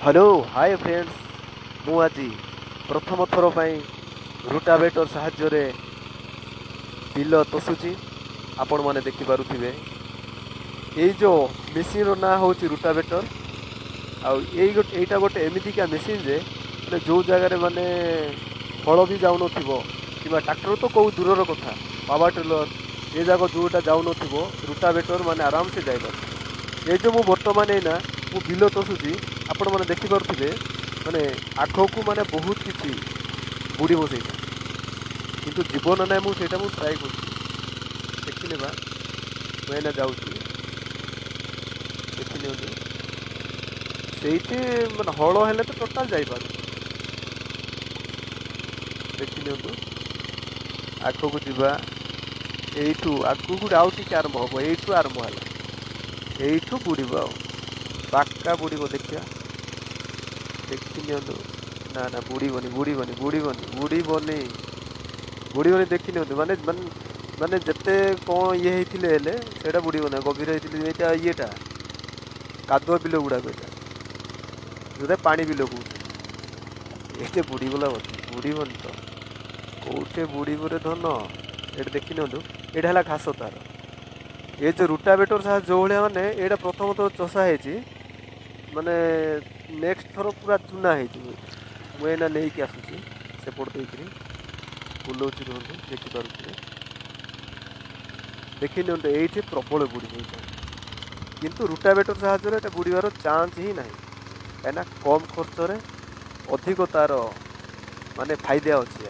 Hello hi friends, ମୁଁ ଆଜି ପ୍ରଥମ ଥର ପାଇଁ ରୋଟାଭେଟର ସାହାଯ୍ୟରେ ବିଲ ତଷୁଛି। ଆପଣମାନେ ଦେଖିପାରୁଥିବେ ଏଇ ଯେଉଁ ମେସିନ୍ର ନାଁ ହେଉଛି ରୋଟାଭେଟର। ଆଉ ଏଇ ଗୋଟେ ଏଇଟା ଗୋଟେ ଏମିତିକା ମେସିନ୍ ଯେ ମାନେ ଯେଉଁ ଜାଗାରେ ମାନେ ହଳ ବି ଯାଉନଥିବ କିମ୍ବା ଟ୍ରାକ୍ଟର ତ କେଉଁ ଦୂରର କଥା, ପାୱାର ଟିଲର ଏ ଯାକ ଯେଉଁଟା ଯାଉନଥିବ, ରୋଟାଭେଟର ମାନେ ଆରାମସେ ଯାଇପାରୁଥିବ। ଏ ଯେଉଁ ମୁଁ ବର୍ତ୍ତମାନ ଏଇନା ମୁଁ ବିଲ ତଷୁଛି, ଆପଣମାନେ ଦେଖିପାରୁଥିବେ ମାନେ ଆଗକୁ ମାନେ ବହୁତ କିଛି ବୁଡ଼ିବ ସେଇଟା, କିନ୍ତୁ ଜୀବନ ନାହିଁ। ମୁଁ ସେଇଟା ମୁଁ ଟ୍ରାଏ କରୁଛି, ଦେଖିନେବା। ମୁଁ ଏଇନା ଯାଉଛି, ଦେଖିନିଅନ୍ତୁ। ସେଇଠି ମାନେ ହଳ ହେଲେ ତ ଟୋଟାଲ୍ ଯାଇପାରୁନି। ଦେଖିନିଅନ୍ତୁ, ଆଗକୁ ଯିବା। ଏଇଠୁ ଆଗକୁ ଆଉ ଟିକେ ଆରମ୍ଭ ହେବ, ଏଇଠୁ ଆରମ୍ଭ ହେଲା, ଏଇଠୁ ବୁଡ଼ିବ ଆଉ ପାକ୍କା ବୁଡ଼ିବ। ଦେଖିବା, ଦେଖିନିଅନ୍ତୁ। ନା ନା, ବୁଡ଼ିବନି, ବୁଡ଼ିବନି, ବୁଡ଼ିବନି, ବୁଡ଼ିବନି, ବୁଡ଼ିବନି। ଦେଖିନିଅନ୍ତୁ, ମାନେ ମାନେ ମାନେ ଯେତେ କ'ଣ ଇଏ ହେଇଥିଲେ ହେଲେ ସେଇଟା ବୁଡ଼ିବନି। ଗଭୀର ହେଇଥିଲେ ଏଇଟା ଇଏଟା କାଦୁଅ ବିଲ ଗୁଡ଼ାକ, ଏଇଟା ଯେଉଁଟା ପାଣି ବିଲ କହୁଛି, ଏଇଟା ବୁଡ଼ିଗଲା ବୋଧେ। ବୁଡ଼ିବନି ତ, କେଉଁଠି ବୁଡ଼ିବରେ ଧନ। ଏଇଟା ଦେଖିନିଅନ୍ତୁ, ଏଇଟା ହେଲା ଘାସ ତାର। ଏ ଯେଉଁ ରୁଟାଭେଟର ସାହାଯ୍ୟ ଯେଉଁ ଭଳିଆ, ମାନେ ଏଇଟା ପ୍ରଥମତଃ ଚଷା ହେଇଛି, ମାନେ ନେକ୍ସଟ ଥର ପୁରା ଚୁନା ହେଇଯିବ। ମୁଁ ଏଇନା ନେଇକି ଆସୁଛି ସେପଟ ଦେଇକିରି ବୁଲଉଛି, ରୁହନ୍ତୁ। ଦେଖିପାରୁଥିବେ, ଦେଖିନିଅନ୍ତୁ, ଏଇଠି ପ୍ରବଳ ବୁଡ଼ିବ ଏଇଟା, କିନ୍ତୁ ରୁଟାଭେଟର ସାହାଯ୍ୟରେ ଏଇଟା ବୁଡ଼ିବାର ଚାନ୍ସ ହିଁ ନାହିଁ, କାହିଁକିନା କମ୍ ଖର୍ଚ୍ଚରେ ଅଧିକ ତାର ମାନେ ଫାଇଦା ଅଛି।